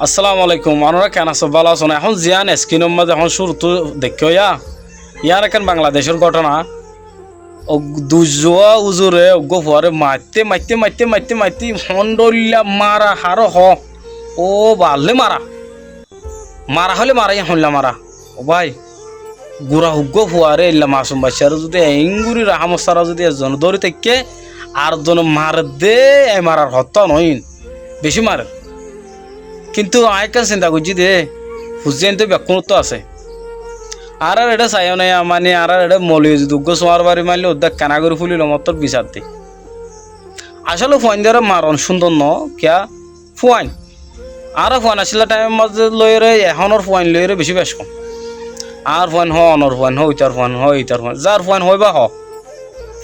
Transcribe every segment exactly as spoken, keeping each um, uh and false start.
Assalamu alaikum, onorá keén asó? Bála asó né? Ehón ziyán eskrinor mazé ehón cúruttú deikká óiya, yián ekkán Bangladecór góthona. Ó dui zuwa uzure uggúa fuaré maitté, maitté, maitté, maitté, maitté, hondhoilla mara haró hoó. Ó balle mara. Mara hoilé mara, yián hoilla mara. Ó bái, gura uggúa fuaré eilla masum baiccaré zudi eéngorí rahámot sára zudi ezzone dóri táikke, ar zone maredde, e marar hottá noóin. Bicí marer. Kintu aññí ekkán sinta goijjí dé, fuain tó bekkúnottú asé. Añárar eçé saiyó né, mani añárar eçé moulovi zudi uggúa suar bari maille uddá kená gorí fúlilo mottor bisar de. Asóle fuaindóre maron cúndor noó, kiyá? Fuain. Añára fuain accíla thaimor mazé loiyóre, ehónor fuain loiyóre bicí bec hom. Añár fuain hoó, onor fuain hoó, itar fuain hoó, itar fuain. Zar fuain hoóiba hoó.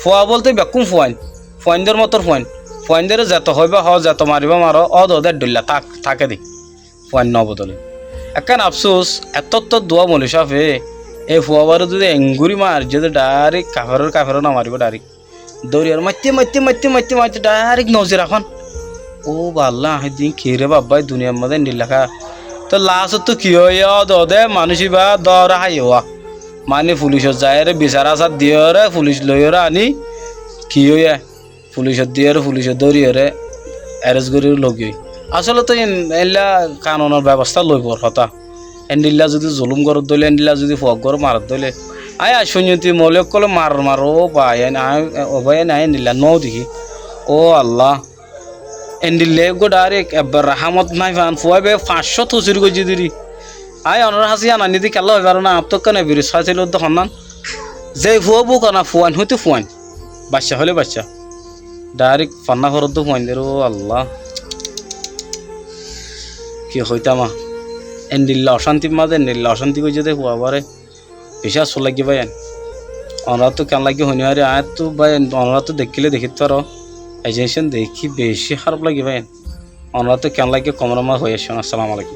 Fua bólte bekkún fuain. Fuaindór motor fuain. Fuaindóre zeto hoóiba hoó, zeto maribá maro, ódode dhoilla tak, táke de. Fuain nobodole. Ekkán afsús, ettótto duwa moulovi sáfe, e fuabáre zudi eéngorí marijjé dé dhairék kaferor kafere nomaribó dhairék. Dóri ar maitté, maitté, maitté, maitté, maitté, dhairék nozi rakón. Ó balla, aññí din ki re babbá, e duniyar mazé endilla ká. Tóu lasottú ki óiye, ódode manúic íba dóre háiye wá. Mani fulicot zaiyóre bisar asar diyóre, fulic loiyóre aní ki óiye, fulicot diyóre, fulice dóriyóre, eres gorí loi giyói. Asóle tóu en-, eilla kanunor bebostá loibar hotá. Endilla zudi zulúm goródde óile, endilla zudi fua uggúare maredde óile. Aññí añár cúinoti moulovi ókkole marer, marer, ó bái, aññí, ó bái, aññí endilla nódekí. Ó Allah. Endilla eggúa dhairék ebbar rahámot nái fán, fua íba fañs cót tosir goijjé dé ri. Aññí onorár hañsé yián aní dé kiyólla hoi faró na, añáttu ekkán ebirus hásil ódde honnán. Ze fua bukana fuain hoitó fuain. Bacca hoilé bacca. Dhairék fanná foródde fuaindóre, ó Allah. Ki hoitam a? Endilla ocántir mazé endilla ocánti goijjé dé fuabáre. Bicí afsús laiggé báiyain. Onoráttu keén laiggé hoói no fari, añáttu báiyain, onoráttu deikkíle dekít faró. E jiníccán dekí bicí háraf laiggé báiyain. Onoráttu keén laiggé komentor mazé hoi aiccón. Assalamu alaikum.